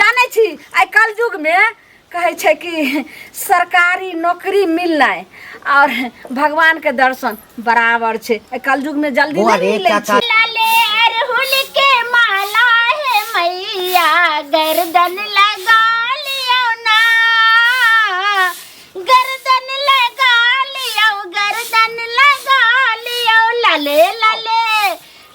जानै छी आइ कलयुग में कहै छै कि सरकारी नौकरी मिलनाइ और भगवान के दर्शन बराबर छै। एहि कलयुग में जल्दी बौआ नहीं रे, मिलै काका। छै। लाले अरहुल के माला है मैया, गर्दन लगा लियो ना, गर्दन लगा लियो, गर्दन लगा लियो, लाले लाले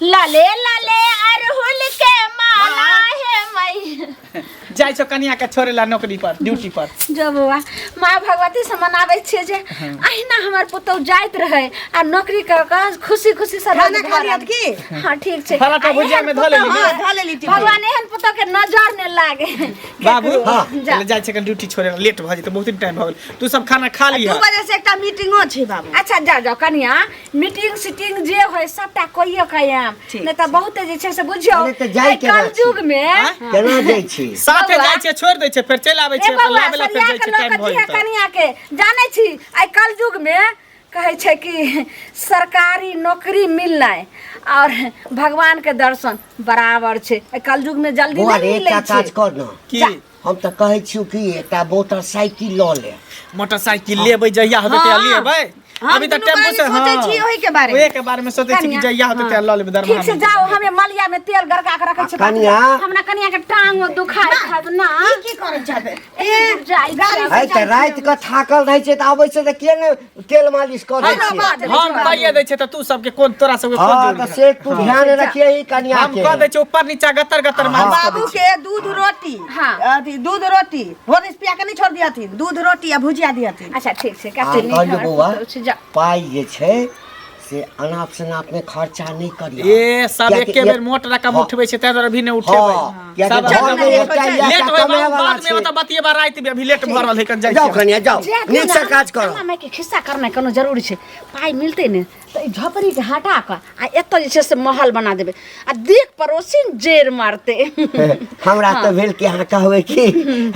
लाले लाले अरहुल के माला है मैया। जाइ छौ कनिया के छोड़े ला नौकरी पर, ड्यूटी पर। जो बौआ, माँ भगवती से मनाबै छियै जे अहिना हमर पुतहु जाइत रहै आ नौकरी कर के खुशी खुशी से खाना खा लियत की? हाँ ठीक छै। पराठा आ भुजिया एहन में धऽ लेली पुतहु- ने? हाँ, धऽ लेली टिफिन। भगवान एहन पुतहु के नजर ने लागे। बाबू, हाँ। जा। पहिले जाइ छै कनि ड्यूटी छोड़े ला, लेट भऽ जेतै, बहुत टाइम भऽ गेल। तू सब खाना खा लिह। 2 बजे से एकटा मीटिंगो छै बाबू। अच्छा जाओ जाओ कनिया, मीटिंग सीटिंग जे होय सबटा कहियो के आयब, ठीक नहीं तऽ बहुते जे छै से बुझियौ अरे तऽ जाइ एहि केना छी? कलयुग में केना जाइ छी? साथे बौआ। जाइ छै, छोड़ि दै छै, फेर चलि आबै ए छै, बौआ, लाबै ला फेर सरिया जाइ के छै, लऽ टाइम कऽ भऽ दिहे जेतै। कनिया के। जानै छी आइ कलयुग में कहै छै कि सरकारी नौकरी मिलनाइ और भगवान के दर्शन बराबर छै। एहि कलयुग में जल्दी बौआ नहीं रे, मिलै एकटा छै। काज कर न। की? जा। हम तऽ कहै छियौ कि एकटा मोटरसाइकिल लऽ ले। मोटरसाइकिल लेबै जहिया होतै तहिया हाँ। लेबै। हम अभी तऽ दुनू टेम्पू से, प्राणी सोचै हाँ। छी ओहि के बारे में। ओहे के बारे में सोचै छी कि कनिया, जहिया होतै तहिया लऽ लेबै दरमाहा ठीक से में। जाओ, हमे मलिया में तेल गड़का के रखै छी। कनिया। हमरा कनिया के टांग दुखाय खात ना। ई की करै छबे? ए, जाइ गाड़ी छी। है तऽ राति कऽ थाकल रहै छै तऽ आबै छै तऽ किए ने तेल मालिश कऽ दै हमरा छियै? बात हम कहिए दै छियै तऽ तू सबके कोन, तोरा सबके कोन हाँ जरूरी तऽ है? से तू ध्यान रखिए कनिया हम के। कह दै छियै ऊपर नीचा गतर गतर मालिश कऽ दै बाबू छियै। के दूध रोटी, हाँ। अथी दूध रोटी होरिस पिया के नहीं छोड़ दियथिन, दूध रोटी आ भुजिया दियथिन। अच्छा ठीक छै, आ कते नीक कहलियौ हमर बौआ, पुतहु छै, जा। पाइ जे छै से अनाप शनाप में खर्चा नहीं करियौ। ए सब कियाकि एके बेर मोट रकम हाँ। उठबै छै, ताहि दुआरे अभी नहि उठेबै। हाँ, कियाकि सब घर में लेट एकटा होइ छै। इएह लेट टा होय कमाय बाबू, वाला बाद में छै। ओतऽ बतियेबा राति में, अभी लेट भऽ रहल है, कन जाइ जाओ छियै। कनिया जाओ, जे नीक से ना, काज करो। हमरा मायके खिस्सा करनाइ कोनो जरूरी छै? पाइ मिलतै ने तऽ ई झोपड़ीके हटा कऽ आ एतऽ जे छै से महल बना देबै आ देख पड़ोसी जड़ि मारतै। हमरा तऽ भेल कि अहाँ कहबै कि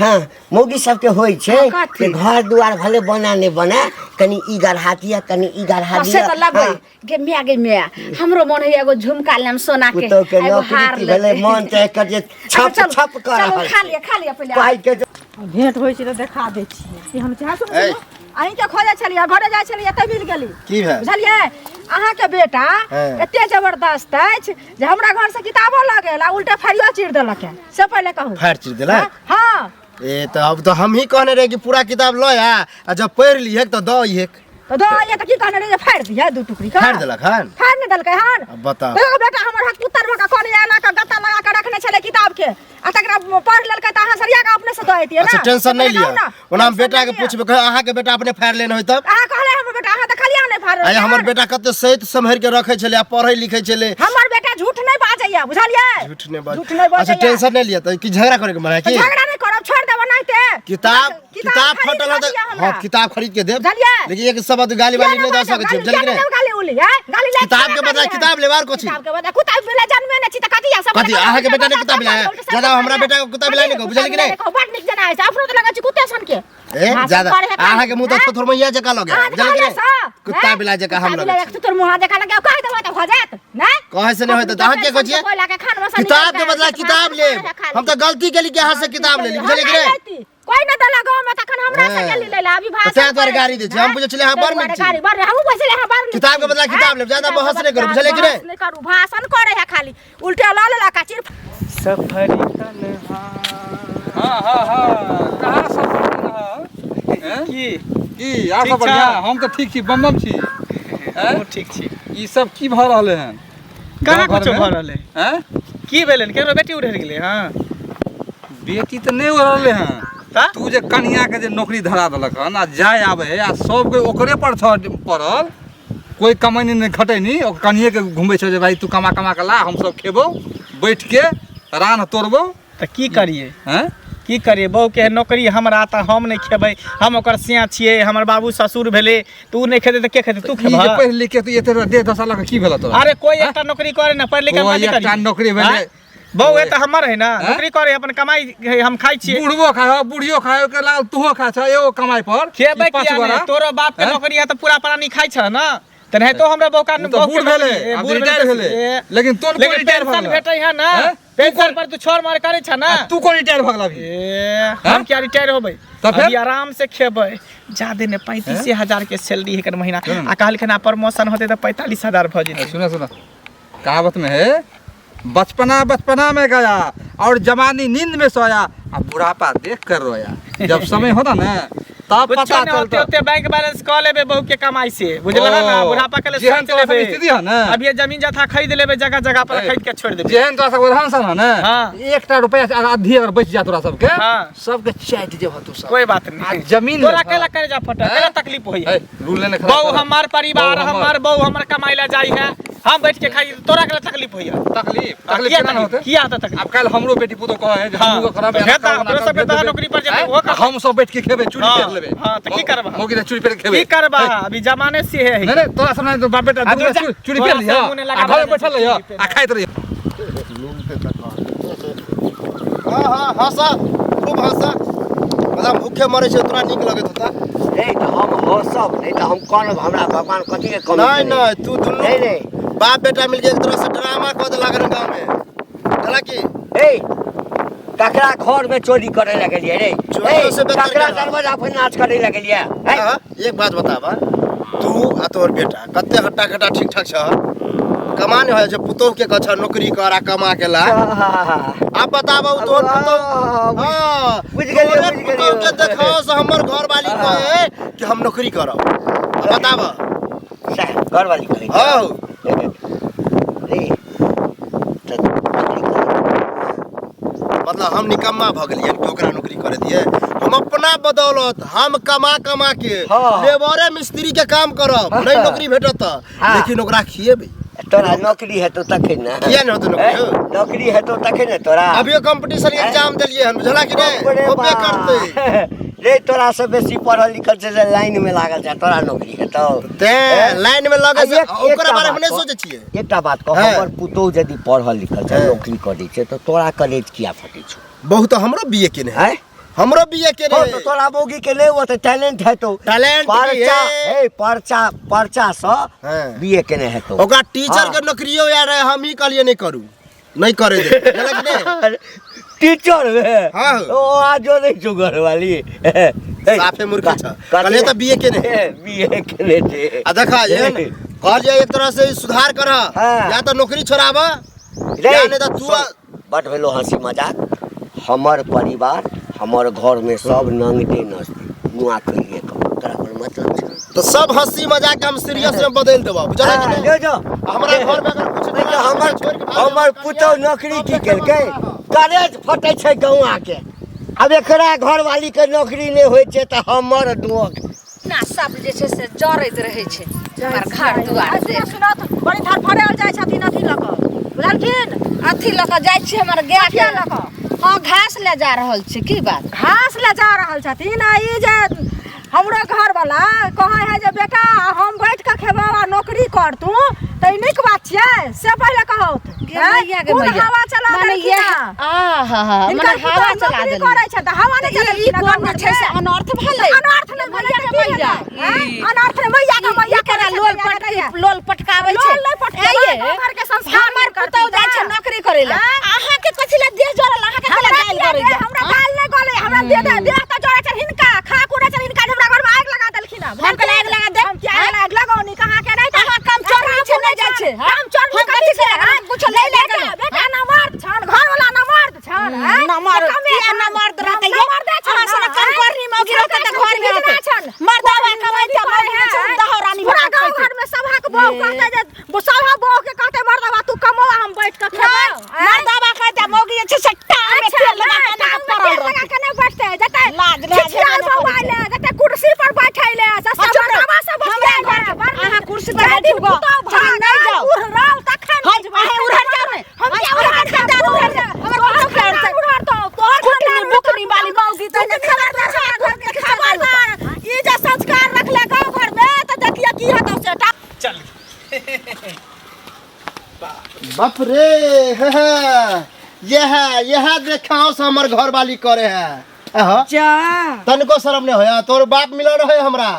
हाँ मौगी सबके होइ छै हाँ, कथी? कि घर दुआर भले बना नहि बना, कनि ई गढ़ा दिअ, कनि ई गढ़ा हाँ, से दिअ। तऽ लेबै। हाँ, गे माय, गे माय, हमरो मन होइए एगो झुमका लेम सोना के, पुतोह के एगो नौकरी हार की भेलै, लेबै। मन तऽ एकर जे अच्छा, छप चलू, छप कऽ चलू, रहल खा छै। लिअ, खा लिअ पहिले। पाइ के जे भेंट होइ छै तऽ देखा दै छियै कि हम चाहे। सुनू सुनू, अहींके खोजै छलियै, घरे जाइ छलियै तऽ मिल गेली। की भेल? बुझलियै, अहाँके बेटा हँ। एते जबरदस्त अछि जे हमरा घर से किताबो लऽ गेल आ उल्टे फाड़ियो चीर देलक है। से पहिले कहू। फाड़ि चीर देलक? हँ। ए तऽ अब तऽ हमही कहने रहे कि पूरा किताब लऽ आ, आ जब पढ़ि लिहेक तऽ दऽ अइहेक। तऽ दऽ अइहेक तऽ की कहने रहे जे फाड़ि दिहे दू टुकड़ी के? फाड़ि देलक हन? फाड़ि नहि देलकै हन। अब बताउ। देखो बेटा हमर हक पुत्र भऽ कऽ कहने एना कऽ गत्ता लगा कऽ रखने छलै किताब के आ तकरा पढ़ि लेलकै तऽ अहाँ सरिया कऽ अपने से दऽ अइतियै ने। अच्छा टेंशन नहीं से लिअ, कहू ना। ओना हम टेंशन बेटा के नहि लिअ। पूछबै, कहै अहाँके बेटा अपने फाड़ि लेने होय तब? अहाँ कहले हमर बेटा, अहाँ देखलियै नहि फाड़ल। आइ हमर बेटा कते सैत सम्हरि के रखै छलै आ पढ़ै लिखै छलै। हमर बेटा झूठ नहि बाजैया, बुझलियै? झूठ नहि बाज। झूठ नहि बाजैया। अच्छा टेंशन नहीं लिअ, तऽ की झगड़ा करे के मन है की? झगड़ा नहीं करब, छोड़ देब ओनाहिते। किताब किताब खरीद फटल है कऽ तऽ दिअ हमरा। हाँ किताब खरीद के देब, बुझलियै? लेकिन एक शब्द गाली वाली नहीं दऽ सकै छी, बुझलियै कि नहि? गाली उली है, गाली ले किताब के बदला किताब लेब आर कथी? किताब के बदला कुत्ता बिला जनमे नै छी तऽ कथी सब कथी? अहाँके बेटा ने कुत्ता बिला है? ज्यादा हमरा बेटा के कुत्ता बिला नहीं कहू, बुझलियै कि नहि? बड़ नीक जना है, अपनो तऽ लगै छै कुत्ते सन के। ए भाषण ज्यादा करे है खाली, अहाँके मुँह तऽ हैं? थोथोर मैया जकाँ लगे, अहाँ तऽ बुझलियै कि कहले नहि? सँ, कुत्ता हैं? बिला जकाँ हम कुत्ता लगै बिला छी। तोर मुँह जकाँ लगे, कहि देबै तऽ भऽ जायत, नहि? कहै से नहि होयत तऽ अहाँ के कहै छियै? कोयला के खान मसाला किताब के निकालि बदला कऽ किताब भाषण लेब। करे है खाली। हम तऽ गलती केली कि अहाँ से किताब लेली, बुझलियै कि हम नहि? नहि लैती। कोई नहि देलक गाँव में, तखन हमरा से हैं। गेली लैला, अभी भाषण तऽ तें दुआरे करे। गाड़ी दै छी। हम बुझै छलियै अहाँ ताहि बड़ नीक दुआरे छी। गाड़ी बड़, हमहूँ बुझै छलियै अहाँ बड़ नीक किताब के छी। बदला किताब लेब, ज्यादा किताब के बहस नहि करू, बदला बुझलियै कि नहि? बहस नहि करू, भाषण करे है खाली, उल्टे लऽ लेलक आ चिर सफर तन्हा। हाँ, हाँ, हाँ, कहाँ सफर तन्हा? हैं? की? की? आर ठीक सब बढ़िया? छौ? हम तऽ ठीक छी, बम बम छी। हैं? हमहूँ ठीक छी। ई सब की भऽ रहलै हन? कहाँ गाँव कुछो घरमे? भऽ रहलै? हैं? की भेलै? केकरो बेटी उड़ि गेलै? हँ बेटी तऽ नहि उड़लै हन। तऽ? तू जे कनिया के जे नौकरी धरा देलक हन आ जाय आबै है आ सब कोइ ओकरे पर छ पड़ल, कोइ कमैनी नहि खटैनी, ओकर कनिये के घुमबै छौ जे भाइ तू कमा कमा के ला, हम सब खेबौ बैठ के रान तोड़बौ। तऽ की करियै? हैं? की करियै? बहू के नौकरी हमरा तऽ हम नहि खेबै, हम ओकर सिया छियै, हमर बाबू ससुर भेलै, तऽ उ नहि खेतै तऽ के खेतै? तू ई जे खेबह? पढ़ि लिख के तू एते देह दशा लऽ के की भेल तोरा? अरे कोई एकटा नौकरी करे ना, पढ़ि लिख के कोई कथी एकटा करियै? नौकरी भेलै। आँय? बहू है तऽ हमर है ना, आँय? नौकरी करे अपन कमाई है, हम खाइ छियै। बुढ़बो खाय हो, बुढ़ियो खाय हो, ओकर लागल तूहो खाय छह, एगो कमाई पर। खेबै ई पाँच किया गोरा। नहि? तोरो बाप के आँय? नौकरी है तऽ पूरा प्राणी खाइ छह ना, तेनाहितो हमरा बहू का ओ तऽ बूढ़ भेलै, ए, आब बूढ़ रिटायर भेलै, भेलै। ए, लेकिन तोर कोन लेकिन रिटायर पेंशन भऽ गेलौ? भेटै है ना। आँय? पेंशन पर तू छोड़ मार करे छ ना। आ तू कोन रिटायर भऽ गेल अभी? ए, हम क्या रिटायर होबै? तऽ फेर? अभी आराम से खेबै। जादे ने 35,000 के सैलरी है महीना। सुन। आ कहलखिन आ प्रमोशन होते तऽ 45,000 भऽ जेतै। सुना सुना, कहावत में है, बचपना बचपना में गया और जवानी नींद में सोया आ बुढ़ापा देख कर रोया। जब समय होता ना तब कुछो पता नहीं होते चलता। होते बैंक बैलेंस कऽ लेबे बहू के कमाई से, बुझलह ना? ओ, बुढ़ापा के लिए जेहन सोच तोरा सबके लेबे। स्थिति है ना। अब ये जमीन जथा खरीद लेबे, जगह जगह पर ए, खरीद के छोड़ देबे। जेहन तोरा सबके रहन सहन है ना, हाँ। एकटा रुपया से आधी अगर बचि जाय तोरा सबके, हाँ। सबके चाटि जेबह तू सब। कोई बात नहीं। आ जमीन तोरा लेबह। केला करे जा फटा, हैं? केला तकलीफ होई ए, रूल लेने खराब बहू कर। हमार परिवार, बहू हमार बहू हमर कमाई ला जाई है, हम बैठ के खाई, तोरा केला तकलीफ होई है? तकलीफ हाँ, तकलीफ किया केना तकलीफ? होते? किया होता तकलीफ? अब कल हमरो बेटी पुतो कहे है जे हाँ। हमहूँ करब, तऽ एना हेता, करब, ओना तोरा करब, सबके भेज देबै। तऽ नौकरी पर जेबै, आँय? ओहो करबै। हम सब बैठ के खेबै, चूड़ी हाँ, पेर लेबै। हाँ, तऽ की करबह? मौगी तऽ चूड़ी पेर के खेबै। की करबह? हे, अभी जमाने से है। नहीं नहीं, तोरा सब नहीं तो बाप बेटा आ, दुनू तू जा। चूड़ी पेर तोरा लिह सब मुँह नहि आ लगाबै घरे बैठल रहिह चूड़ी पेर। आ खाइत रहिह। हाँ हाँ, हँसा, खूब हँसा। मतलब भूखे मरे छै तोरा नीक लगैत होता? नहीं तऽ हम हँसब नहीं तऽ हम करब, हमरा भगवान कथी के कमी नहीं करै? नहीं, तू दुनू नहीं, नहीं। बाप बेटा मिलके एक तरह से ड्रामा कऽ देलक हन गाँव में। कहला की? ए, ककरा घर में चोरी करे लगलियै रे? चोरियो ए, से बेहतर ककरा केना? दरवाजा पर नाच करे लगलियै? ए, हाँ, एक बात बताबा, तू आ तोहर बेटा कते हट्टा कट्टा ठीक ठाक छ, कमा नहीं होइ छै, पुतोह के कह छ नौकरी कर आ कमा के ला। आब बताबा उ तोहर पुतोह, हाँ, बुझि गेलियै, तोहरे बुझि गेलियै। पुतोह के देखाओ से हमर घर वाली कहे कि हम नौकरी करब। अब बताबा। सएह, घरवाली कहै छै। हाँ। रे, तऽ नौकरी कर। मतलब हम निकम्मा भऽ गेलियै कि ओकरा नौकरी करे दिए? हम अपना बदौलत हम कमा कमा के हाँ। लेबरे मिस्त्री के काम करब, नहीं नौकरी भेटत तऽ, हाँ। लेकिन ओकरा खिएबै। तोरा नौकरी हेतौ तखन ने। किया नहि हेतौ नौकरी? ए, नौकरी हेतौ तखन ने तोरा। अभियो कंपटीशन के एग्जाम देलियै हन, बुझला कि नहि? बाप रे होबे बाप। करतै। रे, तोरा से बेसी पढ़ल लिखल छै जे लाइन में लागल छै, तोरा नौकरी हेतौ? तें लाइन में लगै छै, आ ओकरा एकटा बारे में बात नहि कह। सोचै छियै। एकटा बात कह, हाँ। हमर पुतोहु यदि पढ़ल लिखल छै, हाँ। नौकरी करै छै, तऽ तोरा कलेज किया फटै छौ? बहुत हमरो बीए केने है। हैं? हमरो बीए केने हँ, है। तऽ तोरा मौगी के नहि ओते टैलेंट हेतौ। टैलेंट की परचा है? हे, परचा परचा सँ हाँ। बीए केने हेतौ। ओकरा टीचर हाँ। के नौकरियो यार है, हम ही कहलियै नहीं करू, नहीं करे दे, बुझलक कि नहि? टीचर वे। हाँ। ओ आजो नहीं छौ घरवाली। साफे मूर्ख छ। कहलियै तऽ बीए केने है। बीए केने छै। आ देखा, एहन कहलियै एक तरह से सुधार कर, हाँ। या तऽ नौकरी छोड़ाब, रे, या नहीं तऽ तू सुन, बड भेलो हंसी मजाक। हमर परिवार हमर घर में सब नंगटे नचते, नुआ खोलिए कऽ, तोरा कोनो मतलब छै? तो सब हंसी मजाक हम सीरियस में बदल देबो, बुझलक कि नहि? जो जो। हमरा घर में अगर कुछ नहीं तऽ हमर छोड़ि के भाग हमर जाउ, पुतहु नौकरी की केलकै? करेज फटै छै गौआ के। आब एकरा घरवाली के नौकरी नहि होइ छै तऽ हमर दोख। ना सब जे छै से जरैत रहै छै हमर घर दुआर देख। सुनत बड़ी धड़फड़ायल जाइ छथिन अथी लऽ कऽ, बुझलखिन? अथी लऽ कऽ जाइ छी हमर गाय के कथिया लऽ कऽ? हँ, घास ले जा रहल छी। की बात? घास ले जा रहल छथिन। आ ई जे हमरो घरवाला कहै है जे बेटा हम बैठ कऽ खेबौ आ नौकरी कर तू, तऽ ई नीक बात छियै? से पहिले कहौत। गे मैया, गे कोन मैया। हवा चला माने देलखिन ये हँ? आहा हा, हिनकर माने हवा पुतहु चला नौकरी देलखिन। करै छै तऽ हवा नहि तऽ ई चलेलखिन कोन गाँव जे छै से घरमे? अनर्थ भेलै? अनर्थ नहि भेलै मैया तऽ की मैया। भेलै? आँय? अनर्थ नहि, मैया के मैया ई केना करै लोल छथिन, पटकी मैया। लोल पटकाबै छै? लोल नहि पटकेबै, ए ये, गाँव घरके संस्कार हमर नहि पुतहु जाइ छै करथिन। नौकरी करै लए, आँय? अहाँके कथी लए देह जरल? अहाँके कथी लए हमरा दालि किया गरै देह- छै? हमरा दालि नहि गलै, हमरा देह देह तऽ जरै छै हिनका, खा कुरै छै हिनका, जे हमरा घरमे आगि लगा देलखिन हँ। हम कहलियै आगि लगा देब? हम किया आगि लगा लगौनी? कहाँ के नहि तऽ अहाँ कम चोरनी छै, नहि जाइ छै, हँ? कम चोरनी हम कथी कथी छै? छै? हँ? कुछो नहि बेटा, लागल। बेटा नमर्द छन, घरवला नमर्द छन, हँ? नमर्द, कमे किया छन? नमर्द रहतै ये? नमर्दे छन अहाँ सनक ना, कम हँ? करनी मौगी रहतै तऽ घरमे रहतै। छन। मर्दावा कमाइते मौगी जे छै दहो रानी पूरा भऽ गाँव खैतै। घरमे सभक बहू कहतै जे सभक बहू के कहतै मर्दावा तू कमो हम बैठ कऽ खेबौ। मर्दावा कहतै मौगी जे छै से टांग में अच्छा, तेल लगा नहि, के एना टांग कऽ में पड़ल तेल लगा रहतै। के नहि बैठतै, जतै लाज लाज छिछियाल हेबे नहि बौआ करै ले, जतै कुर्सी पर बैठै ले, से हाँ, सब चुप रह। मर्दावा सब हमरा बतियाइ घर ले, बड़ अहाँ कुर्सी पर जाहि दिन बैठू गऽ, पुतहु हम नहि भागल, जाउ। उड़ल तखन हम बुझबै। अहाँ उड़हर जाउ ने। हम किया उड़हर उड़हर जाउ, जाउ? उड़हर जाउ। हमर तोहर पुतहु के खानदान उड़हर। उड़हरतौ, तोहर खुटनी खानदान बुकनी वाली मौगी तऽ तू खबरदार छौ, घर के खबरदार। ई जे संस्कार रखले गाँव घर में तऽ देखिए की हेतौ से। चल। बाप रे, हे हे, यह यह देखाओ से हमर घर वाली करे है। अहा, जा। तनिको शरम नहीं होया? तोर बाप मिलल रहे हमरा,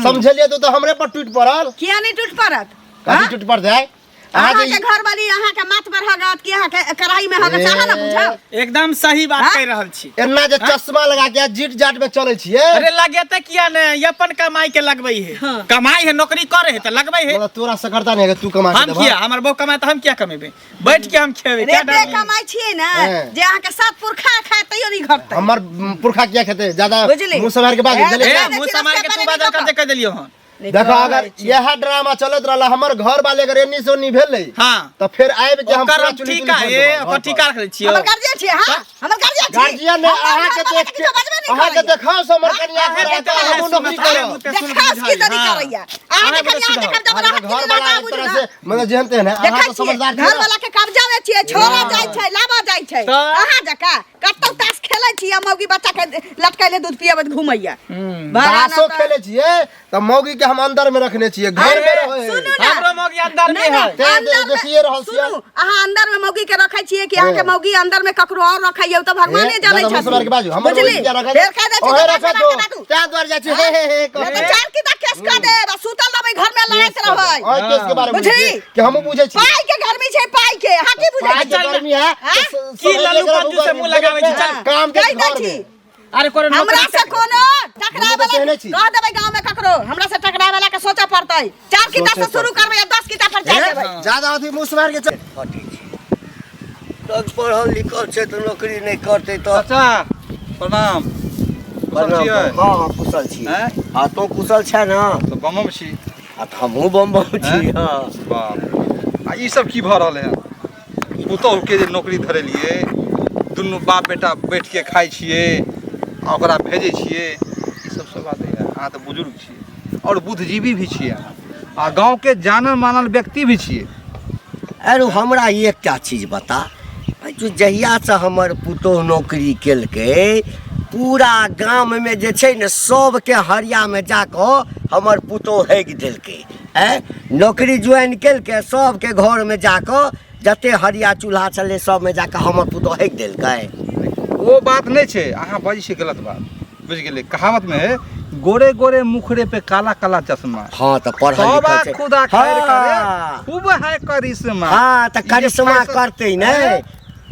समझलिए तू तो हमरे पर टूट पड़ल। किया नहीं टूट पड़त? कथी टूट पड़ जाए? अहाँ जे अहाँके घरवाली अहाँके माथ पर हगत कि अहाँके कढ़ाई में हगत अहाँ ने बुझब। एकदम सही बात कहि रहल छी। एना जे चश्मा लगा के जीट जाट में चले छियै। अरे लगेते किया ने, ई अपन कमाई के लगबै है। कमाई है, नौकरी करे है त लगबै है। मतलब तोरा सकरता नहीं है तू कमा के हम देबह। किया, हमर बहू कमाए त हम किया कमेबै? बैठ के हम खेबै। क्या रे डर? कमाई छियै ने हाँ। जे अहाँके सात पुरखा खाए तैयो नहीं घटतै। हमर पुरखा किया खेते ज्यादा बुझली? मुंह समार के बात ए, बुझलियै? ए, मुंह समार के तू बाजल कर जे कह देलियो हन। देखो अगर यह ड्रामा चलत रहला हमर घर वाले अगर एन्नी से ओन्नी भेलै हाँ। तो फिर आबि के हम ओकर पूरा हम चुली ठीका तुली ए फोड़ि देबौ ओकर घर पर। ठीका रखले छियो। हमर गार्जियन छियै। हाँ, हमर गार्जियन छियै। गार्जियन ने हमर अहाँ के घरवाला देख के किछो बजबे नहि अहाँ के करैया। देखाओ से हमर कनिया अहाँ के के रहता तऽ हमहूँ नौकरी अहाँ करब। मुँह ते सुन देखास की बुझाइ, तनी हाँ। करैया। अहाँ के अहाँ कनिया बुझाउ। के कब्जा में अहाँके रहत कि घर नहि वाला रहत एक तरह बुझू से ना। मतलब जेहन तेहन है अहाँ देखै तऽ छियै समझदार घर छियै वाला के कब्जा में छियै, छोड़ा जाइ छै लाबा जाइ छै। तऽ? अहाँ जकाँ कतौ ताश खेलै छी आ मौगी बच्चा के लटकैले दूध पियबैत घुमैया। ताशो खेले छियै तऽ मौगी के हम अंदर में रखने छियै, घर में रहै है। सुनू ना। हमरो मौगी अंदर में नहीं, है। नहीं, तें अंदर में- देखिए रहल छियै। सुनू, अहाँ अंदर में मौगी के रखै छियै कि अहाँके मौगी अंदर में ककरो और रखैया, ओ तऽ भगवाने ए, जानै दादा, मुँह समार के बाजू, हमर बुझली? मौगी के रखै फेर कह दै छै ओहे तऽ रखै बाजू, दो। बाजू। तें दुआरे जाइ छियै, हे हे हे नहि कह। तऽ चार किता केस कऽ देब आ सुतल रहबै घर में लड़ैत रहबै। ओहि केस के बारे में बुझली? बुझै छियै कि हमहूँ बुझै छी। पाइ के गर्मी छै, पाइ के। अहाँ की बुझै पाइ छियै? के गर्मी है हाँ? तऽ की लल्लू पज्जू से मुँह लगाबै छी, चल। काम के कहि दै घर छी। में। अरे कोनो हमरा नौकरी से कोनो टकराए हमहूँ तऽ वाला तेहने छी। कह देबै गाँव में ककरो हमरा से टकराए वाला के सोचऽ पड़तै। 4 किताब से सोचऽ शुरू करबै आ 10 किताब पर जाय ए, देबै। ज्यादा अथी मुँह समार के चल। फटै छै। तब पढ़ल लिखल छै तऽ नौकरी नहि करतै तऽ। चाचा प्रणाम। कुशल प्रणाम। छियै? हँ हँ कुशल छी। हैं? आ तों कुशल छै ने? तऽ बम बम छी। आ तऽ हमहूँ बम बम छी। हैं? हँ। बाप रे। आ ई सब की भऽ रहल है? पुतोहु के जे नौकरी धरेलियै, दुनू बाप बेटा बैठ के खाइ छियै आ ओकरा भेजै छियै, ई सब सब बात है। अहाँ तऽ बुजुर्ग छियै और बुद्धिजीवी भी छियै अहाँ, आ गाँव के जानल मानल व्यक्ति भी छियै। अरे हमरा एकटा चीज बता, तू जहियासँ हमर पुतोहु नौकरी केलकै पूरा गाममे जे छै ने सबके हरियामे जाकऽ हमर पुतोहु हेग देलकै। आँय, नौकरी ज्वाइन केलकै सबके घरमे जाकऽ जते हरिया चूल्हा छलै सबमे जाकऽ हमर पुतोहु हेग देलकै। ओ बात नहि छै, अहाँ बजै छियै गलत बात, बुझि गेलियै? कहावत में है गोरे गोरे मुखरे पे काला काला चश्मा। हाँ तऽ पढ़ल तौबा लिखल छै। खुदा खैर करे, हाँ। खूब है करिश्मा। हाँ तऽ ई जे करिश्मा फैशन- करतै ने।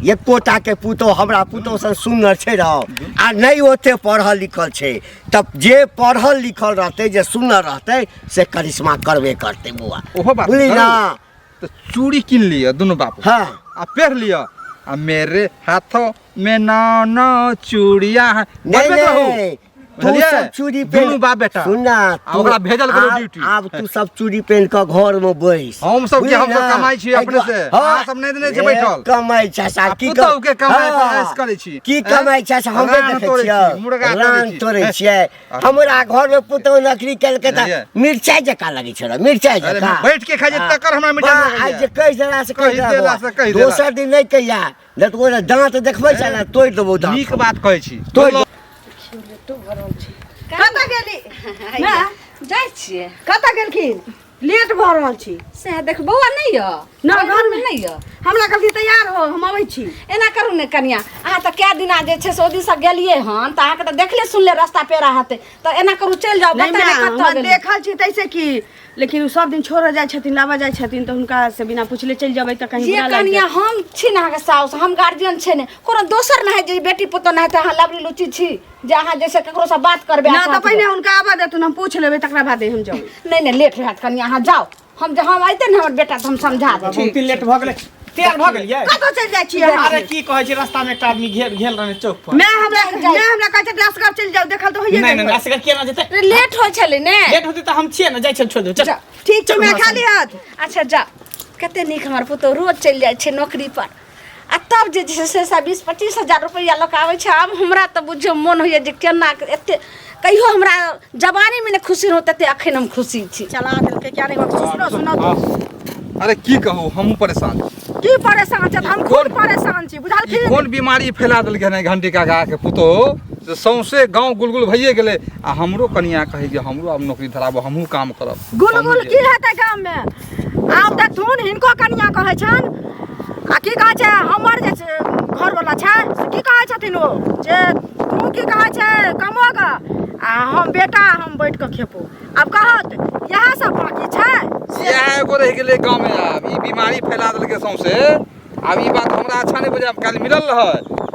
एकोटा के पुतोहु हमरा पुतोहु सन सुन्दर छै रहो आ नहि ओते पढ़ल लिखल छै, तब जे पढ़ल लिखल रहतै जे सुन्दर रहतै से करिश्मा करबे करतै बौआ। ओहो बात बुझली ना? तऽ चूड़ी कीन लिअ दुनू बाप। हाँ। आ पेर लिअ आ मेरे हाथों में नौ नौ चूड़िया है। नहीं बजबैत रहू। नहीं, तू बुझलियै? सब चूड़ी पेन दुनू बाप बेटा। सुन ना, आ ओकरा भेजल करू ड्यूटी। आब तू सब चूड़ी पेन कऽ घर में बैस। हम सब के बुझली हम सब ना? कमाइ छी अपने से। हाँ। अहाँ सब नहि देने छी ए, बैठल। कमाइ छै सार, आ की पुतहु के कमाइ पर हाँ। ऐश करै छी। की हैं? कमाइ छै से हमरे रान देखै तोड़ै छियै। छी, मुर्गा तोड़ै रान छी। तोड़ै छियै। हमरा घर में पुतहु नौकरी केलकै तऽ बुझलियै? मिरचाइ जकाँ लगै छै रे, मिरचाइ अरे जकाँ। बैठ के खाइ छै हाँ। तकर हमरा मिरचाइ वाह, लगैया। आइ जे कहि देला से कहि कहि देला से कहि देला। दोसर दिन नहि कहिया, नहि तऽ ओहि दाँत देखबै छै ने तोड़ि देबौ दाँत। नीक बात कहै छी। तोड़ि कतऽ गेली? ना, जाइ छियै। कतऽ गेलखिन? लेट भऽ रहल छी। सएह देख बौआ नहि यऽ ना, घर में नहि यऽ। हमरा कहलखिन तैयार हो, हम अबै छी। एना करू ने कनिया, अहाँ तऽ कए दिना जे छै से ओहि दिनसँ गेलियै हन तऽ अहाँके तऽ देखले सुनले रास्ता पेड़ा हेतै, तऽ एना करू चलि जाउ। नहि बता नहि माय, कतऽ हमरा गेलियै। देखल छी तैसे की, लेकिन ओ सब दिन छोड़ऽ जाइ छथिन लाबऽ जाइ छथिन तऽ हुनका से बिना पुछले चलि जेबै तऽ कहीं ये बुरा लागि कनिया जायत। हम छी ने अहाँके साउस, हम गार्जियन छै ने, कोनो दोसर नहि जे बेटी पुतोह नहि तऽ अहाँ लबरी लुची छी जे अहाँ जैसे ककरोसँ बात करबै। ना अच्छा तऽ पहिने हुनका आबऽ देथुन, हम पूछि लेबै तकरा बादे हम जेबै। नहि नहि लेट हैत कनिया, अहाँ जाउ, हम जे हम अयतै ने हमर बेटा तऽ हम समझा देबै। बहुत लेट भऽ गेलै, तैयार भऽ गेलियै? कतऽ चलि जाइ छियै अहाँ? अरे की कहै छी, रास्ता में एकटा आदमी घेर घेर रहने चौक पर। मैं हमरा मैं हमरा कहै छथि असगर चलि जाउ, देखल तऽ होइए नहि गेल। नहि असगर केना जेतै? लेट होइ छलै ने। लेट होतै तऽ हम छियै ने, जाइ छियै छोड़ि देबै। चल ठीक छै, मैं खाली हाथ। अच्छा जा, कते नीक हमर पुतोहु रोज चलि जाइ छै नौकरी पर आ तब जे छै से 20-25 हजार रुपैआ लऽ कऽ आबै छै। आब हमरा तऽ बुझियौ मोन होइए जे केना एते कहियो हमरा जवानीमे नहि खुशी रहौ तते अखन हम खुशी छी। चला देलकै क्या नहीं, सुनो सुनो। अरे की कहू, हमहूँ परेशान छी। की परेशान छथि? हम खुद परेशान छी, बुझलखिन? ई कोन बीमारी फैला देलकै हन घंटी काका के पुतोहु से सौंसे गाँव गुलगुल भइए गेलै। आ हमरो कनिया कहै जे हमरो आब नौकरी धराबो, हमहूँ काम करब। गुलगुल की हेतै गाम में? आब देखथुन हिनको कनिया कहै छनि आ की कहै छै हमर जे छै घरवला छै से की कहै छथिन ओ जे तू की कहै छै कमो गऽ आ हम बेटा हम बैठ कऽ खेबो। आब कहत इएह सब बाकी छै। इएह एगो रहि गेलै गाँवमे। आब ई बीमारी फैला देलकै सौंसे। आब ई बात हमरा अच्छा नहि बुझायल। काल्हि मिलल रहै,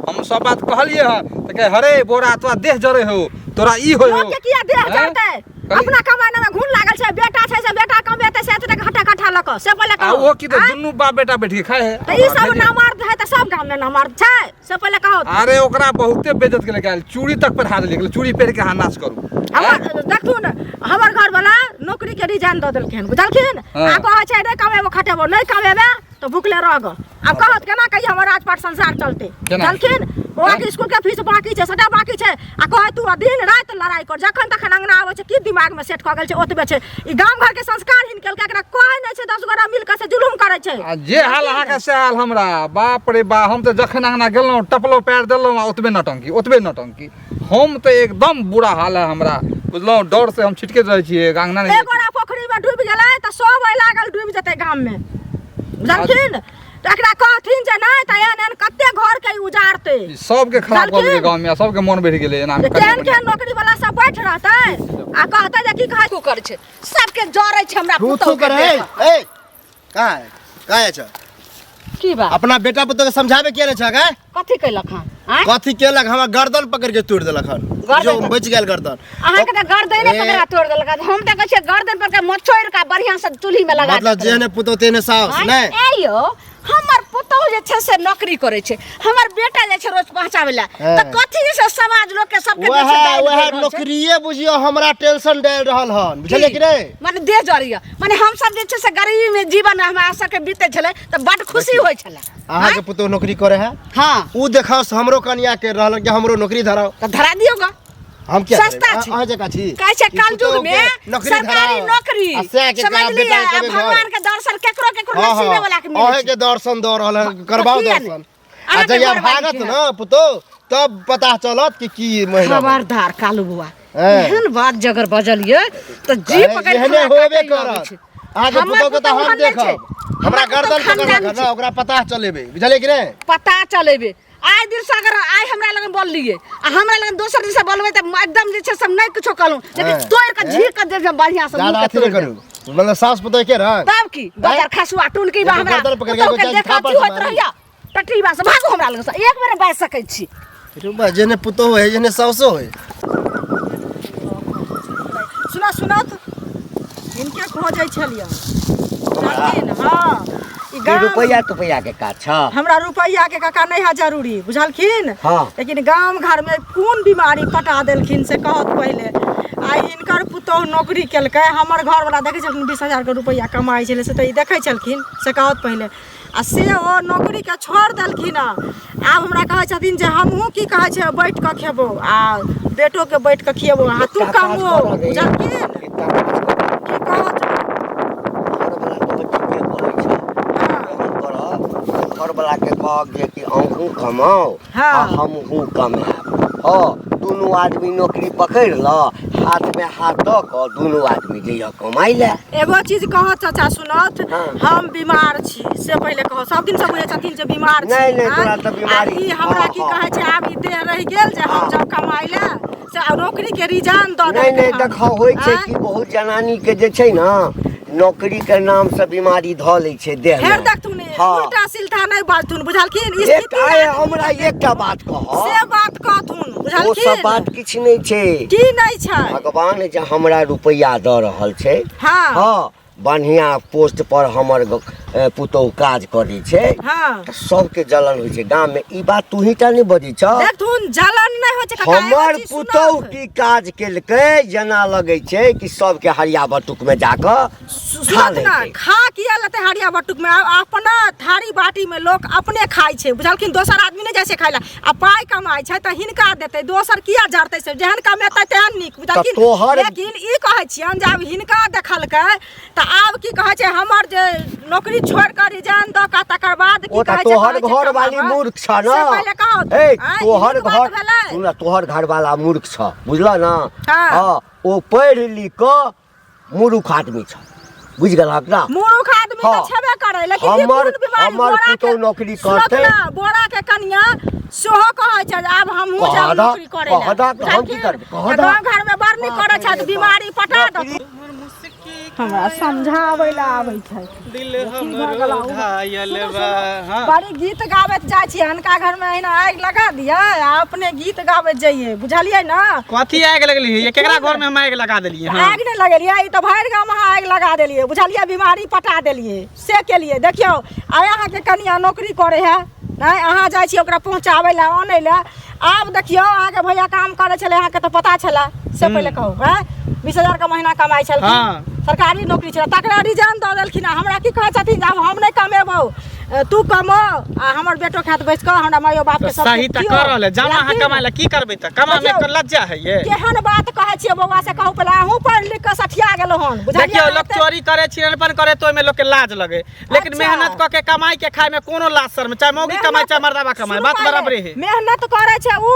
हम सब बात कहलियै हँ तऽ कहै हरे बोरा तोरा देह जरै हौ, तोरा ई होइ हौ। लोकके किया देह आँय? जरतै? अपना कमाइने में घुन लागल छै, बेटा छै से बेटा कमेतै से एतेक घटा घटा लऽ कऽ से पहिले आ कहू। ओ की तऽ आँय? दुनू बाप बेटा बैठ के खाइ है। तऽ ई सब नामर्द है तऽ सब गाम में नामर्द छै से पहिले कहू। अरे ओकरा बहुते बेइज्जत केलकै काल्हि, चूड़ी तक पहिरा देलियै, चूड़ी पहिर के अहाँ नाच करू। हमर देखथुन हमर घरवाला नौकरी के रिजाइन दऽ देलखिन बुझलखिन। आ कहै छै नहि कमेबो खटेबो, नहि कमेबे तऽ भुखले रह गऽ। आब कहत केना कहिए हमर राजपाट संसार चलते केना? बुझलखिन। बौआ के स्कूल के फीस बाकी छै, सबटा बाकी छै, आ कहै तू दिन राति लड़ाई कर, जखन तखन अंगना आबै छै की दिमाग में सेट कऽ गेल छै ओतबे छै। ई गाम घर के संस्कार हिन केलकै, एकरा कहै नहि छै 10 गोरा मिल कऽ से जुलुम करै छै। आ जे हाल अहाँके से हाल हमरा, बाप रे बा। हम तऽ जखन अंगना गेलहुँ टपलहुँ पैर देलहुँ आ ओतबे नौटंकी ओतबे नौटंकी। हम तऽ एकदम बुरा हाल है हमरा बुझलहुँ, डर से हम छिटकैत रहै छियै अंगना नहि। एक गोरा पोखरी में डूबि गेलै तऽ सब ओहि लागल डूबि जेतै गाम में बुझलखिन। तऽ एकरा कहथिन जे नहि तऽ एहन एहन कते घर के ई उजाड़तै, ई सबके खराब कऽ देलकै बुझलखिन? गाँव में, आ सबके मन बढ़ि गेलै एना जे कनिया केहन बनिया। केहन नौकरी वाला सब बैठ रहतै आ कहतै जे की कहै थू करै छै सबके जरै छै हमरा थू पुतहु थू के करे। देख। ए कहाँ है कहाँ है छ? की बात? अपना बेटा पुतोह के समझाबे किया नहीं छ गे? कथी केलक हन? आँय? कथी केलक? हमरा गर्दन पकड़ के तोड़ देलक हन। गर्दन जो बच गेल गर्दन। अहाँके तऽ गर्दने ए। पकड़ा तोड़ देलक हन। हम तऽ कहै छियै गर्दन पकड़ के मचोड़ि के बढ़िआँ से चूल्ही में लगा मतलब देतै। जेहने पुतोह तेहने साउस आँय? नहि? ए यौ, हमर पुतोह जे छै से नौकरी करै छै, हमर बेटा जे छै रोज पहुँचाबै लए, हँ। तऽ कथी जे छै समाज लोक के सबके जे छै वएह डालि वएह देल रहल छै? नौकरिये बुझियौ हमरा टेंशन डालि रहल हन, बुझलियै कि नहि? माने देह जरैया, माने हम सब जे छै से गरीबी में जीवन हमरा सबके बीते छलै तऽ बड खुशी होइ छलै। अहाँके पुतोह नौकरी करे है? हाँ। उ देखाओ से हमरो कनिया के रहल कि हमरो नौकरी धराओ। तऽ धरा दियौ ग। हम किया सस्ता धरेबै? छै। अहाँ जकाँ छी। कहै छै कि कलयुग पुतोह में के नौकरी सरकारी धराओ। नौकरी आ सएह के समझलियै? बेटा के आ कहबै घर। भगवान के दर्शन केकरो केकरो हाँ, नसीबे हाँ। वाला के मिलै अहें छै। के दर्शन दऽ रहल हन, करबाउ किया नहि? दर्शन। आ अहाँके जहिया घरवाली भागत के न पुतोह तब पता चलत कि की महिला। खबरदार कालू बुआ, हैं। एहन बात जगर बजलियै तऽ जी पकड़ि एहने हमरा होबे काटैए अबै करत। छै। अहाँके हमर पुतोह के तऽ पुतोह हम ओहन नहि देखब। छै। हमरा हमर पुतोह गर्दन पकड़लक खानदानी हन छै। न, ओकरा पता चलेबै, बुझलियै कि नहि? पता चलेबै। आइ दिन से अगर आइ हमरा लगन बोललियै आ हमरा लगन दोसर दिन से बोलबै तऽ एकदम जे छै सब नहि किछो कहलहुँ, लेकिन हैं। तोड़ि कऽ झीर कऽ देब बढ़िआँ से ज्यादा मुँह के अथी नहि तोड़ि देब। करू, मतलब सास पुतोह के रंग। तब की बजार खसुआ टुनकी बा एगो हमरा गर्दन पकड़ि के पुतोह के एगो देख थापड़ अथी होइत मारी। रहैया टटरीबा से भागू हमरा लग से, एक बेर बाजि सकै छी। रे बा, जेने पुतोह है जेने सासो है। सुना सुना तऽ हिनके खोजै छलियै। बुझलखिन? हाँ। ई ई गाम रुपैआ तुपैआ के काज छ? हमरा रुपैआ के काका नहीं है जरूरी बुझलखिन। हाँ। लेकिन गाम घर में कोन बीमारी पटा देलखिन से कहत पहिले। आ हिनकर पुतोह नौकरी केलकै, हमर घर वाला देखै छलखिन 20,000 के रुपैआ कमाइ छलै से तऽ ई देखै छलखिन से कहत पहिले। आ से ओ नौकरी के छोड़ देलखिन हँ। आब हमरा कहै छथिन जे हमहूँ की कहै छै बैठ कऽ खेबो आ बेटो के बैठ कऽ खिएबो आ तू एकटा काज कमो, करऽ रे। बुझलखिन? एकटा काज करऽ। की कहत? घरवला तऽ ठीके कहै छै। हाँ। एहन करऽ, घरवला के कहक जे कि अहूँ कमाउ हाँ। आ हमहूँ कमायब। हँ, दुनू आदमी नौकरी पकड़ि लऽ, हाथ में हाथ दऽ कऽ दुनू आदमी जइह कमाइ लए। एगो चीज कहत चाचा सुनत, हाँ। हम बीमार छी से पहिले कहत। सब दिन से बुझै छथिन जे बीमार छी। नहि, नहि, आँय? तोरा तऽ बीमारी- आ ई हमरा हाँ, की हाँ। कहै छै आब ई देह रहि गेल जे हम हाँ। जब कमाइ लए से आ नौकरी के रिजाइन दऽ नहि, देलकै नहि, हन। देखऽ होइ छै आँय? कि बहुत जनानी के जे छै ने नौकरी के नाम से बीमारी धऽ लै छै देह फेर में। देखथुन हाँ। उल्टा सिल्टा नहि बाजथुन बुझलखिन? एक स्थिति आइ आदमी हमरा एकटा बात कह, से बात कहथुन ओ बुझलखिन? सब बात किछु नहि छै। की नहि छै? भगवान जे हमरा रुपैआ दऽ रहल छै, हाँ। हाँ, बढ़िया पोस्ट पर हमर पुतोह काज करै छै, हाँ। तऽ सबके जलन होइ छै गाम में। ई बात तू ही टा नहि बजै छह। देखथुन जलन नहि होइ छै काका, एगो हमर चीज पुतोह सुनत। की काज केलकै जेना लगै छै कि सबके हरिया बटुक में जाकऽ खा सुनत ना, लेतै। खा किया लेतै हरिया बटुक में? आब अपना थारी बाटी में लोक अपने खाइ छै बुझलखिन, दोसर आदमी नहि जाइ छै खाइ लए। आ पाइ कमाइ छै तऽ हिनका देतै, दोसर किया जरतै? से जेहन कमेतै तेहन नीक बुझलखिन। तोहर- लेकिन ई कहै छियनि जे आब हिनका देखलकै तऽ आब की कहै छै हमर जे नौकरी छोड़ि कऽ रिजाइन दऽ कऽ तकर बाद की ओ तऽ कहै छै, तोहर कहै छै घर वाली कमाबऽ। मूर्ख छ न। से पहिले कहू। ए, आँय, ई तोहर नीक बात घर भेलै? सुन न, तोहर घर वाला मूर्ख छ बुझल न? हाँ। हाँ, ओ पढ़ि लिख कऽ मूर्ख आदमी छ, बुझि गेलहक ना? मूर्ख आदमी तऽ हाँ। छेबे करै, लेकिन ई हमर कोन बीमारी? हमर बोरा के- पुतोह नौकरी सुनत करतै। ना, बोरा के कनिया सेहो कहै छै जे आब हमहूँ कहऽ जायब दऽ, नौकरी करै लए कहऽ दऽ, तऽ हम की करबै? कहऽ दऽ। गाँव घरमे बड़ नीक करै छथि बीमारी पटा दऽ हमरा समझाबै लए आबै छै दिल हमरो घायल बा हाँ। बड़ी गीत गाबैत जाइ छियै अनका घरमे अहिना आगि लगा दियै आ अपने गीत गाबैत जइयै बुझलियै ने कथी आगि लगली है केकरा घर में हम आगि लगा देलियै हाँ आगि नहि लगेलियै ई तऽ भरि गाँवमे अहाँ आगि लगा देलियै बुझलियै बीमारी पटा देलियै से केलियै देखियौ आइ अहाँके कनिया नौकरी करै है नहि अहाँ जाइ छियै ओकरा पहुँचाबै लए आनै लए आब देखियौ अहाँके भैया काम करै छलै अहाँके तऽ पता छलै से पहिले कहू हँ 20 हजारके महीना कमाइ छलखिन सरकारी नौकरी छलै तकरा रिजर्न दऽ देलखिन आ हमरा की कहै छथिन जे आब हम नहि कमेबौ तू कमो आ हमर बेटो खायत बैस कऽ हमरा माइयो बापके तऽ सब सही तऽ कर रहल है जाना अहाँ कमाय लए की करबै तऽ कमा में देखियौ। लज्जा है ये केहन बात कहै छियै बौआ से कहू पहिले अहूँ पढ़ि लिख कऽ सठिया गेलहुँ हन बुझलियै देखियौ लोग चोरी करे छिनरपन करे तो ओहिमे लोग के लाज लगे लेकिन मेहनत कऽ के कमाई के खाय में कोनो लाज शर्म चाहे मौगी कमाई चाहे मर्दाबा कमाई सुनू बात पहिले, बराबरे है मेहनत करै छै उ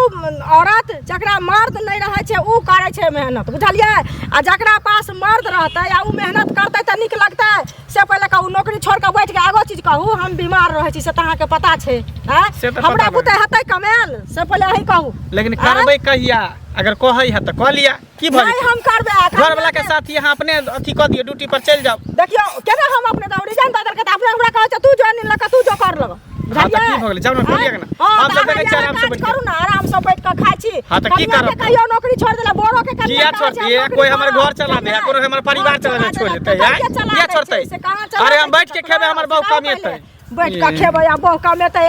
औरत जकरा मर्द नहि रहै छै उ करै छै मेहनत बुझलियै आ जकरा पास मर्द रहतै आ उ मेहनत करतै तऽ नीक लगतै से पहिले कहू नौकरी छोड़ कऽ बैठ के आगो चीज कहू हम बीमार रहै छी से तऽ अहाँके पता छै आँय? से तऽ हमरा पता बुते हेतै कमायल से पहिले अहीं कहू लेकिन आँय? करबै कहिया अगर कहै है तऽ कऽ लिया की भऽ नहि जेतै हम करबै आ घर वाला के साथ यहाँ अपने अथी कऽ दियौ ड्यूटी पर चलि जाउ देखियौ केना हम अपने दौड़ी रिजाइन दऽ देलकै तऽ अपने हमरा कहै छै तू ज्वाइन लऽ कऽ तू जो कर लग हाँ, तऽ की भऽ गेलै? जाउ ने, कऽ लिअ ने। हाँ, हम तऽ सब देखै अहाँ छियै आराम से काज बैठ के। करू ने आराम से बैठ कऽ खाइ छी हाँ, तऽ की कनिया के करब? कहियो नौकरी छोड़ देला बोरो के कनिया किया कहै छै, छोड़तियै नौकरी कोई हमर करो। घर चला दे कोनो हमर परिवार घर चला दे छोड़ देलक, देतै तऽ आँय? किया चला किया दै छै? छोड़तै से कहाँ चला अरे दै हम छै बैठ के ककरो? खेबै हमर बहु से कमेतै पहिले। बैठ कऽ खेबै आ बहु कमेतै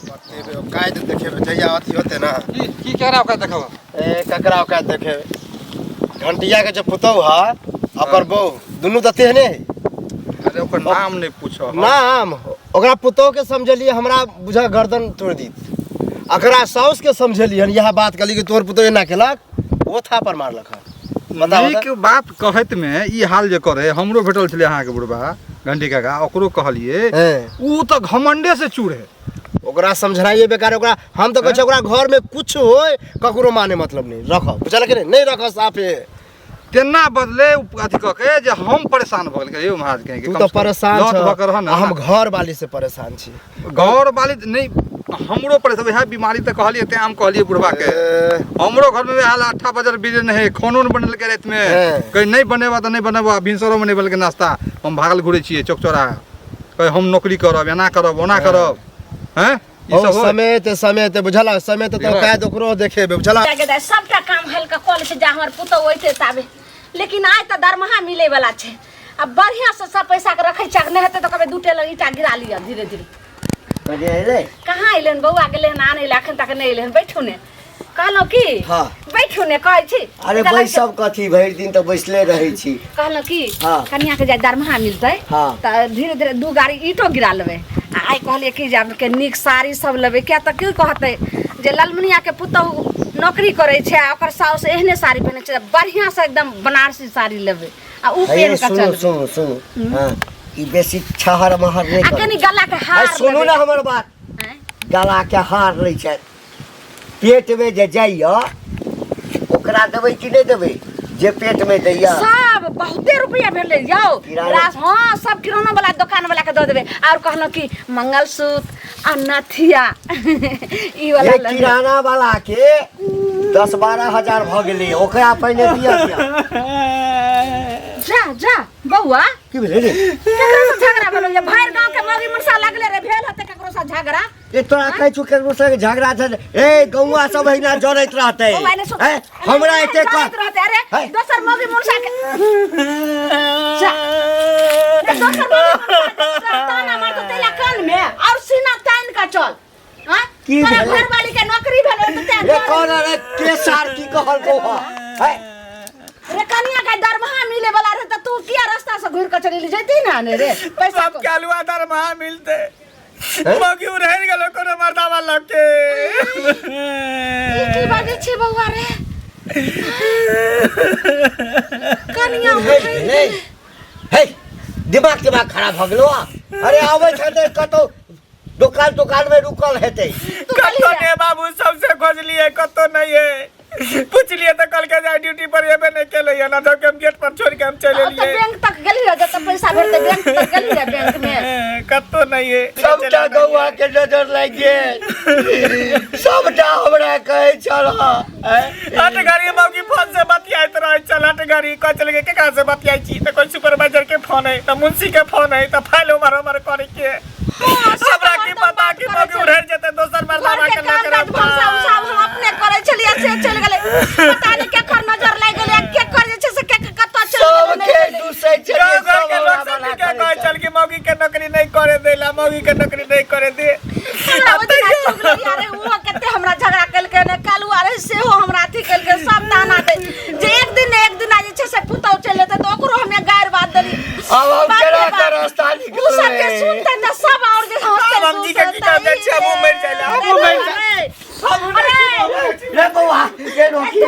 बतेबै औकात देखेबै जहिया अथी होतै ने की की केकरा ओकरा देखब ए ककरा औकात देखेबै घंटिया के जे पुतहु है ओकर बहू दुनू तऽ तेहने है अरे ओकर नाम नहि पूछो नाम ओकरा पुतहु के समझलियै हमरा बुझा गर्दन तोड़ि दीत अकरा साउस के समझलियै हन इएह बात कहली कि तोहर पुतहु एना केलक ओ थापर मारलक हन बताबऽ नीक बात कहैत मे ई हाल जे करे हमरो भेटल छलै अहाँके बुढ़बा घंटी काका ओकरो कहलिए ऊ तऽ घमंडे से चूर है ओकरा समझनाइए बेकार ओकरा हम तऽ कहै छियै ओकरा घर में कुछ होय ककरो माने मतलब नहीं रख बुझल कि नहीं नहीं रख साफे तेना बदले उ अथी कऽ के जे हम परेशान भऽ गेल यौ महाराज कहीं के तू कम तऽ से कम परेशान लत छह भऽ के रह ने आ हम घर वाली से परेशान छी घर वाली नहि हमरो परेशान वएह बीमारी तऽ कहलियै तें हम कहलियै बुढ़बा के हमरो घर में वएह हाल 8 बजे बिजली नहीं खानो नहि बनेलकै राति में कहीं नहीं बनेबा तऽ नहीं बनेबा भिनसरो में नहीं बनेलकै नाश्ता हम भागल घुरै छियै चौक चौराहा कहीं हम नौकरी करब एना करब ओना करब हैं ई ओ सब होय। समय ते समय ते बुझल समय ते तो कायद ओकरो देखेबे बुझल गे दाइ सबटा काम हल्का कऽ लै छै जा हमर पुतहु अयतै ताबे लेकिन आइ तऽ दरमाहा मिलै वाला छै आ बढ़िआँ से सब पैसा के रखै छै नहि हेतै तऽ कहबै दू टेलर ईटा गिरा लिअ धीरे धीरे कने अयलै कहाँ अयलै हन बौआ गेलै हन आनै लए एखन तक नहि अयलै हन बैठू ने कहलहुँ की हाँ। बैठू ने कहै छी अरे तऽ लगै छै- बैसब कथी भरि दिन तऽ बैसले रहै छी कहलहुँ की हाँ। कनिया के जे दरमाहा मिलतै हाँ। तऽ धीरे धीरे दू गाड़ी ईटो गिरा लेबै आ आइ कहलियै कि जे आब के नीक साड़ी सब लेबै किया तऽ की कहतै जे ललमुनिया के पुतहु नौकरी करै छै आ ओकर साउस एहने साड़ी पहिनै छै बढ़िआँ से एकदम बनारसी साड़ी लेबै आ उ हे पहिन कऽ सुनू चलबै सुनू सुनू हँ ई बेसी छहर महर नहि आ करू कनि गला के हार अरे सुनू लेबै। ने हमर बात आँय? गला के हार लै छै पेटमे जे जाइए ओकरा देबै कि नहि देबै जे पेटमे दैया सब बहुते रुपया भेलै यौ किराना। रास हाँ सब किराना वाला दुकान वाला के दऽ देबै और कहलहुँ कि मंगलसूत्र आ नथिया ई वाला ये लऽ लेबै। किराना वाला के 10-12 हजार भऽ गेलै ओकरा पहिने दिअ दिअ जा जा बौआ की भेलै रे केकरो से झगड़ा भेलो ये भरि गांव के मौगी मुनसा लगले रे भेल होते केकरो से झगड़ा ए तोरा कहै छु केकरो संगे झगड़ा छै ए गौआ सब अहिना जरैत रहतै बौआ ने सुन हैं? हमरा एते जरैत कह रहते अरे हैं? दोसर मौगी मुनसा के जा रे दोसर मौगी मुनसा के ताना मारतो तेला कान में और सीना तान का चल हाँ की तोरा भेलै? घरवाली के नौकरी भेलो त तें रे कौन रे के सार की कहल को है रे कनिया के दरमाहा मिले वाला रहे त तू किया रास्ता से घुर के चली जैती ना ने रे पैसा सबके आलुआ दरमाहा मिलते मौगी रहि गेलो कोनो मर्दावा लग के ई की बाजै छी बौआ रे कनिया हे हे दिमाग दिमाग खराब भऽ गेलो अरे आबै छै तऽ कतौ दोकान तोकान में रुकल हेतै कतो ने बाबू सबसे खोजलिए कतो नहीं है पुछलिए तऽ कहलकै जे ड्यूटी पर एबे नहि केलै हन, जबकि हम गेट पर छोड़ि के हम चलि ओतऽ एलियै। बैंक तक गेली रह जतऽ पैसा भेटतै, बैंक तक गेली रह बैंक मे। कतौ नहि है। सबटा गौआ के नजर लागि गेल, सबटा हमरा कहै छल। हट घड़ी मौगी फोन से बतियाइत रहै छल। हट घड़ी कहै छलै कि केकरा से बतियाइ छी, तऽ कोइ सुपरवाइजर के फोन है, तऽ मुंशी के फोन है, तऽ फाइल उमर उमर करे के। हमरा की पता कि मौगी उड़ै जेतै दोसर मर्दाना घर के के काम लऽ काज भनसा उनसा हम अपने करै छलियै, से चलि गेलै। पता नहि केकर नजर लागि गेलै आ केकर जे छै से के कतऽ चलि गेलै, नहि सबके गेलै। दूसै छलियै, गाँव घर सब के हमरा लोग सब मना के करै कहै छल। छल कि मौगी के नौकरी नहीं करे देला, मौगी के नौकरी नहीं करे दे। हमरा ओहि दिना चुगलिया रहे, ओहो कते हमरा झगड़ा केलकै ने, कालुआ रहे सेहो हमरा अथी केलकै। सब ताना दै जे एक दिन ने एक दिना जे छै से पुतहु चलि जेतै, तऽ ओकरो हमे गारि बात देली। आब हम बाप रे केना बाप। के रास्ता उ सबके निकलबै? सुनते तऽ सब आओर जे हंसते। आब हम जी के की कहबै छै, हमहूँ मरि जाइले, हमहूँ मरि जाइले। अरे रे बौआ, रे रोकी।